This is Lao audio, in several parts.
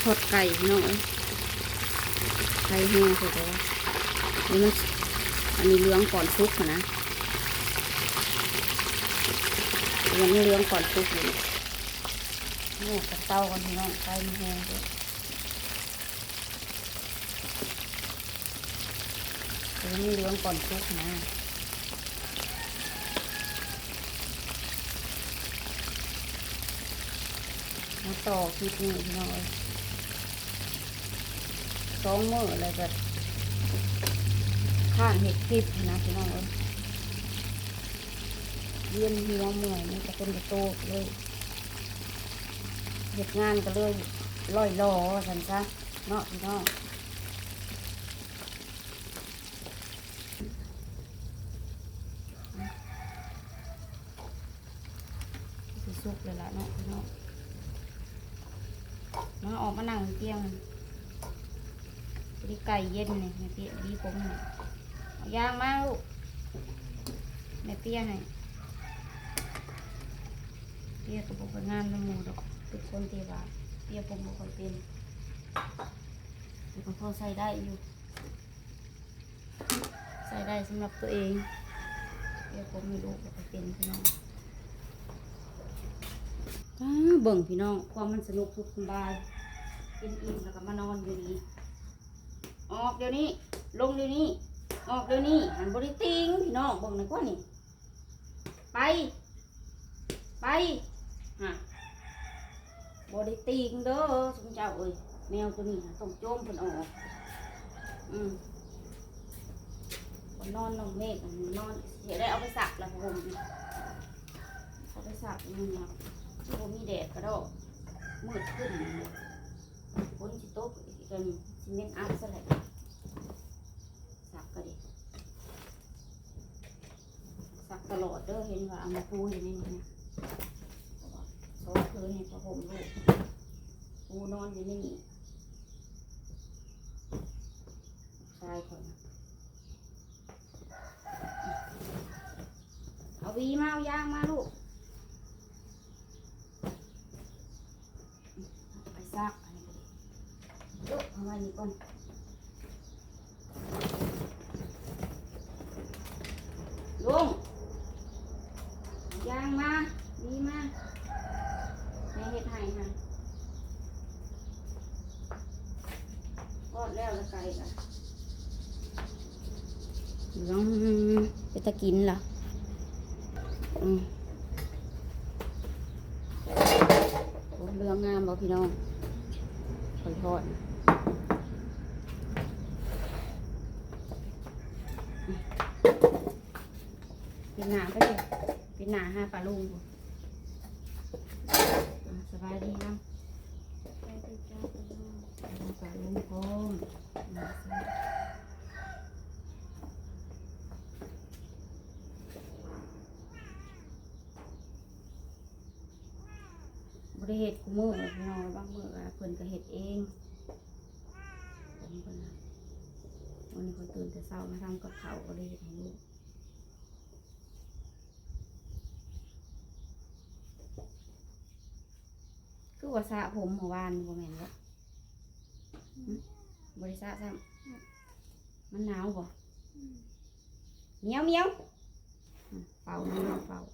ທອດໄກ່ພີ່ນ້ອງເອີຍ ໄຟແຮງໂພດແລ້ວ ນີ້ມັນ ອັນນີ້ເຫຼືອງກ່ອນສຸກຫັ້ນນະ ອັນນີ້ເຫຼືອງກ່ອນສຸກຢູ່ນີ້ ໂອ້ ຕັດເຕົາກ່ອນພີ່ນ້ອງ ໄຟມັນແຮງໂພດ ໃຫ້ມັນເຫຼືອງກ່ອນສຸກຫັ້ນນະ. ມາຕໍ່ຄລິບນີ້ພີ່ນ້ອງເອີຍ ສອງມື້ແລ້ວກໍຄ້າງເຮັດຄລິບນະພີ່ນ້ອງເອີຍ ວຽນຫົວເມື່ອຍ ມີແຕ່ຄົນກະໂຕກເລີຍ ເຮັດງານກໍເລີຍລ່ອຍຫຼໍ່ວ່າຊັ້ນຊະເນາະພີ່ນ້ອງ. ຊິສຸກແລ້ວລະເນາະພີ່ນ້ອງ ມາ ອອກມານັ່ງຕຽງ ພໍດີໄກ່ເຢັນນີ້ ແມ່ເປຍດີຜົມໃຫ້ ເອົາຢາງມາລູກ ແມ່ເປຍໃຫ້ ເປຍກໍບໍ່ຄ່ອຍງາມນຳໝູ່ດອກ ເປັນຄົນທີ່ວ່າເປຍຜົມບໍ່ຄ່ອຍເປັນ ແຕ່ກໍພໍໃຊ້ໄດ້ຢູ່. ໃຊ້ໄດ້ສຳລັບຕົວເອງ ແຕ່ຜົມໃຫ້ລູກກໍເປັນພີ່ນ້ອງ ອ້າ ເບິ່ງພີ່ນ້ອງ ຄວາມມັນສະໜຸກສຸກສະບາຍ ກິນອີ່ມແລ້ວກໍມານອນຢູ່ນີ້ ອອກດຽວນີ້ ລົງດຽວນີ້ ອອກດຽວນີ້ ຫັ້ນບໍ່ໄດ້ຕິງພີ່ນ້ອງ ເບິ່ງໜ່ອຍກວ່ານີ້ ໄປ ໄປ ຫາ ບໍ່ໄດ້ຕີງເດີຊຸມເຈົ້າເອີຍ ແມວໂຕນີ້ນະ ຕ້ອງໂຈມເພິ່ນອອກ ອືມ ບໍ່ນອນ ນ້ອງເມກນອນ ຊິໄດ້ເອົາໄປຊັກລະ ຜ້າຫົ່ມ ເອົາໄປຊັກ ອືມ ຄືບໍ່ມີແດດກະດອກ ມືດຂຶ້ນ ຝົນຊິຕົກອີກ ຊິເໝັນອັບຊະແຫຼະ ຊັກກະດີ. ຊັກຕະຫຼອດເດີ ເຫັນວ່າເອົາມາປູຢູ່ໃນນີ້ນະ ເພາະວ່າສອງຄືນນີ້ຜ້າຫົ່ມລູກ ປູນອນຢູ່ໃນນີ້ ລູກຊາຍຂ້ອຍນະ ເອົາຫວີມາ ເອົາຢາງມາລູກ. ໄປຊັກ ອັນນີ້ກໍດີ ເອີ ເອົາໄວ້ນີ້ກ່ອນ ລຸງ ຢາງມາ ດີມາ ແມ່ເຮັດໃຫ້ຫັ້ນ ທອດແລ້ວລະໄກ່ກະ ເຫຼືອງ ເປັນຕາກິນລະ ອືມ ໂອ້ ເຫຼືອງງາມບໍ່ພີ່ນ້ອງ ຂ້ອຍທອດ ປິດໜ້າໄປເດ ປິດໜ້າຫາປາລຸງພຸ້ນ ອາ ສະບາຍດີນຳ ສະບາຍດີຈ້າປາລຸງ ປາລຸງພ້ອມ ອືມ. ບໍ່ໄດ້ເຮັດຄູ່ມື້ແຫຼະພີ່ນ້ອງ ບາງມື້ກະເພິ່ນກະເຮັດເອງ ເພິ່ນນະ ມື້ນີ້ຂ້ອຍຕື່ນແຕ່ເຊົ້າມາທຳກັບເຂົ້າ ກະເລີຍເຮັດໃຫ້ລູກ ຄືວ່າສະຜົມມື້ວານນີ້ ບໍ່ແມ່ນເບາະ? ຫຶ? ບໍ່ໄດ້ສະຊ້ຳ? ມັນໜາວບໍ່? ອືມ ໝຽວໆ ອືມ ເຝົ້າ ເຝົ້າ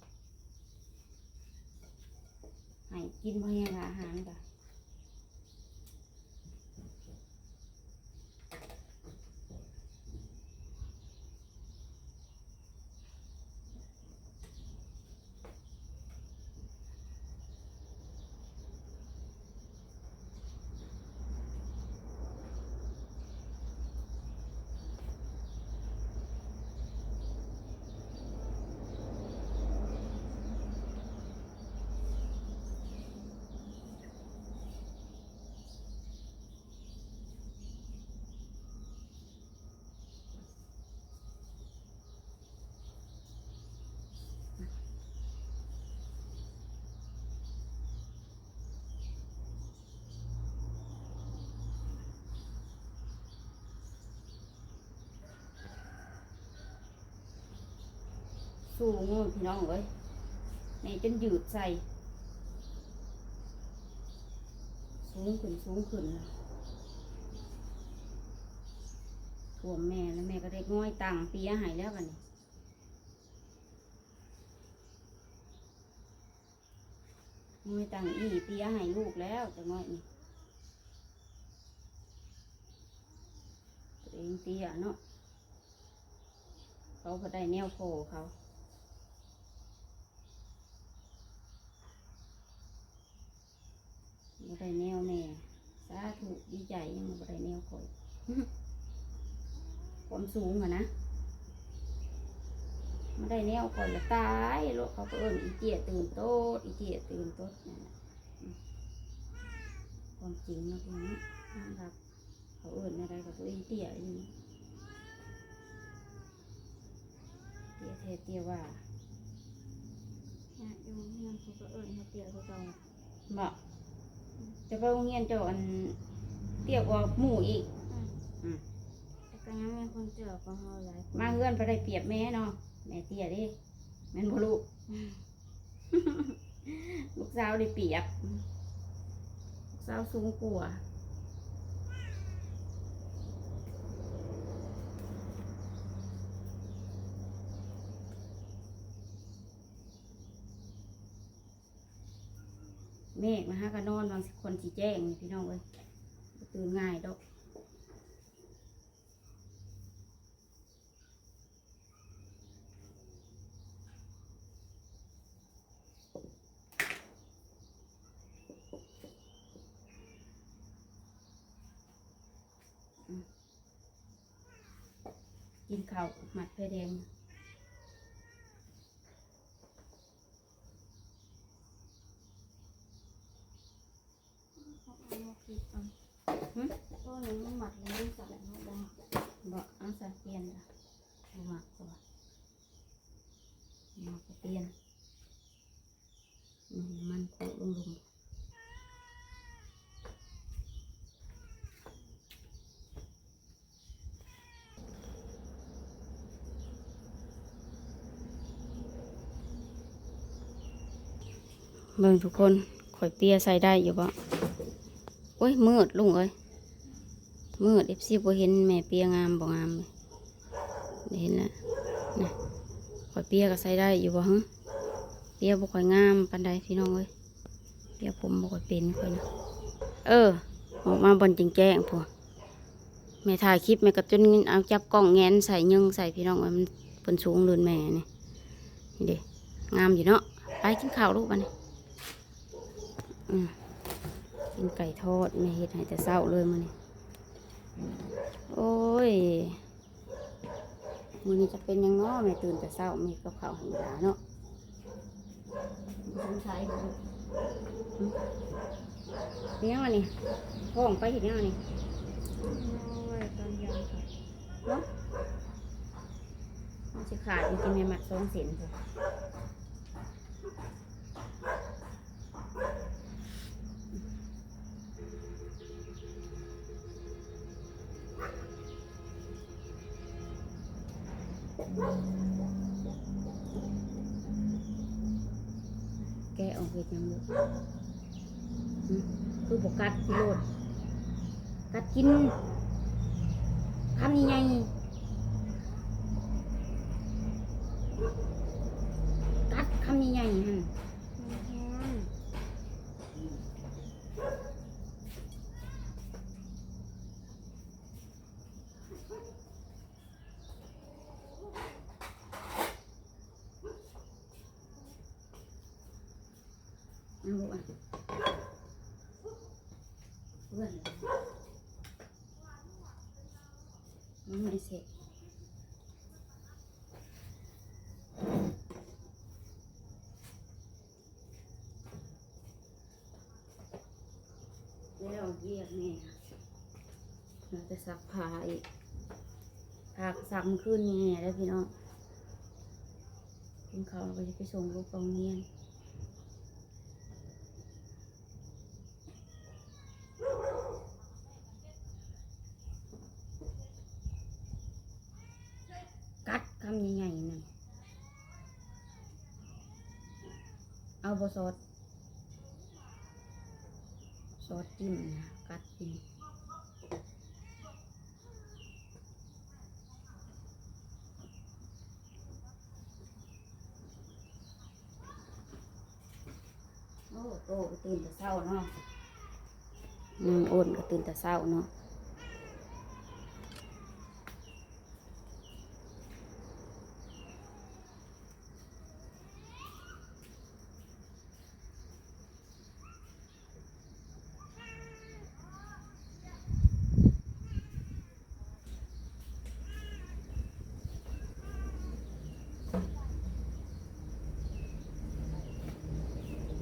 ໃຫ້ກິນບໍ່ແຮງອາຫານກະ. ສູງ ພີ່ນ້ອງເອີຍ ແມ່ຈົນຢືດໃສ່ ສ ສູງຂຶ້ນ ສູງຂຶ້ນ ຖ້ວມແມ່ແລ້ວ ແມ່ກໍໄດ້ງ່ອຍຕັ່ງເປຍໃຫ້ແລ້ວບັດນີ້ ງ່ອຍຕັ່ງອີ່ເປຍໃຫ້ລູກແລ້ວ ຈັກໜ້ອຍນີ້ ຕົວເອງເຕ້ຍເນາະ ເຂົາກໍໄດ້ແນວຂໍເຂົາ. ບໍ່ໄດ້ແນວແມ່ ສາທຸ ດີໃຈ ຍັງບໍ່ໄດ້ແນວຂ້ອຍ ຄວາມສູງຫັ້ນນະ ມາໄດ້ແນວຂ້ອຍລະຕາຍໂລດ ເຂົາກໍເອີ້ນອີເຕ້ຍຕື່ນໂຕດ ອີເຕ້ຍຕື່ນໂຕດ ນັ້ນນະ ຄວາມຈິງເນາະ ພີ່ນ້ອງເນາະ ຍອມຮັບ ເຂົາເອີ້ນແນວໃດກໍຕົວເອງເຕ້ຍຢູ່ ເຕ້ຍແທ້ເຕ້ຍວ່າ ຍາດຢູ່ໂຮງຮຽນເຂົາກໍເອີ້ນໃຫ້ເຕ້ຍຄືເກົ່າ ເບາະ ຈະໄປໂຮງຮຽນເຈົ້າ ອັນ ເຕ້ຍກວ່າໝູ່ອີກ ອືມ ອືມ ແຕ່ກໍຍັງມີຄົນເຈື່ອກວ່າເຮົາຫຼາຍ ມາເຮືອນໄປໄດ້ປຽບແມ່ເນາະ ແມ່ເຕ້ຍເດ້ ແມ່ນບໍ່ລູກ? ອືມ ລູກສາວໄດ້ປຽບ ລູກສາວສູງກວ່າ ເມກມາຫາກະນອນ ຫວັງຊິຄົນຊິແຈ້ງ ພີ່ນ້ອງເອີຍ ບໍ່ຕື່ນງ່າຍດອກ. ກິນເຂົ້າມັດໄຟແດງ. ເອົາມາຄິດເອົາ ຫຶ? ໂຕນີ້ມັນມັດແລ້ວມັນສັ່ນເນາະ ບໍ່ມັກ ບໍ່ ເອົາຊະ ປ່ຽນຊະ ບໍ່ມັກ ເພາະວ່າບໍ່ມັກກໍປ່ຽນ ອືມ ນ້ຳມັນໂປະລົງລຸມ. ເບິ່ງທຸກຄົນ ຂ້ອຍເປຍໃສ່ໄດ້ຢູ່ບໍ່? ໂອ້ຍ ມືດລຸງເອີຍ ມືດ ເອັຟຊີ ບໍ່ເຫັນແມ່ເປຍງາມບໍ່ງາມເລີຍ ໄດ້ເຫັນແລ້ວນະ ຂ້ອຍເປຍກໍໃສ່ໄດ້ຢູ່ບໍ່ຫຶ? ເປຍບໍ່ຄ່ອຍງາມປານໃດ ພີ່ນ້ອງເອີຍ ເປຍຜົມບໍ່ຄ່ອຍເປັນຂ້ອຍນະ ເອີ ອອກມາບ່ອນແຈ້ງໆ ພຸ້ນ. ແມ່ຖ່າຍຄລິບ ແມ່ກໍຈົນເອົາຈັບກ້ອງແຫງນໃສ່ ຍິງໃສ່ ພີ່ນ້ອງເອີຍ ມັນ ເພິ່ນສູງລຸ້ນແມ່ນີ້ ນີ້ເດ້ ງາມຢູ່ເນາະ ໄປກິນເຂົ້າລູກບັດນີ້ ອືມ ກິນໄກ່ທອດ ແມ່ເຮັດໃຫ້ແຕ່ເຊົ້າເລີຍມື້ນີ້ ໂອ້ຍ ມື້ນີ້ຈະເປັນຫຍັງເນາະ ແມ່ຕື່ນແຕ່ເຊົ້າ ແມ່ເຮັດກັບເຂົ້າໃຫ້ອີ່ຫຼ້າເນາະ. ສົງໄສບໍ່ ຫຶ? ເຮັດຫຍັງລະນີ້? ທ້ອງໄປເຮັດຫຍັງລະນີ້? ໂອ້ຍ ຕອນຢາມເນາະ ມັນຊິຂາດຢູ່ຕິ ແມ່ມັດສອງເສັ້ນພຸ້ນ. ແກະອອກເຮັດຫຍັງລູກ? ຫຶ? ຄືບໍ່ກັດກິນໂລດ? ກັດກິນຄຳໃຫຍ່ໆ ກັດຄຳໃຫຍ່ໆ ຫັ້ນ. ມັນຮ້ອນ. ເອົາລູກ ອ່ະ ເປື້ອນ ຍັງບໍ່ໄດ້ເຊັດ. ແລ້ວວຽກແມ່ ເຫຼືອແຕ່ຊັກຜ້າອີກ ຜ້າກໍຊັກມື້ຄືນນີ້ແນ່ເດີພີ່ນ້ອງ. ກິນເຂົ້າແລ້ວກໍຊິໄປສົ່ງລູກໄປໂຮງຮຽນ. ກັດຄຳໃຫຍ່ໆ ນັ້ນ ເອົາບໍ່ຊອດ? ຊອດຈິ້ມນະ ກັດກິນ. ໂອ້ ໂຕກໍຕື່ນແຕ່ເຊົ້າເນາະ. ນາງໂອນກໍຕື່ນແຕ່ເຊົ້າເນາະ.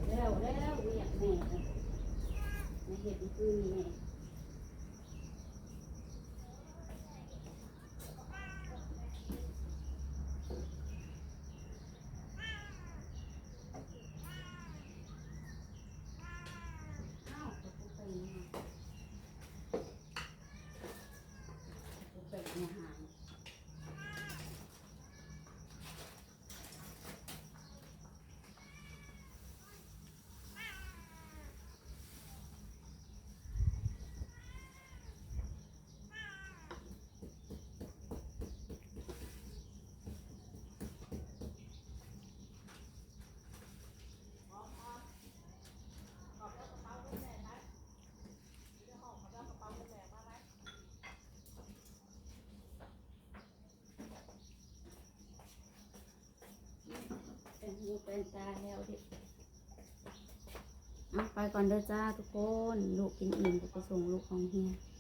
ແລ້ວ ແລ້ວວຽກແມ່ ມາເຮັດຄືນແມ່. ແປງຫູແປງຕາແລ້ວເດ້. ເອົາ ໄປກ່ອນເດີຈ້າທຸກຄົນ, ລູກກິນອີ່ມກໍໄປສົ່ງລູກໂຮງຮຽນ.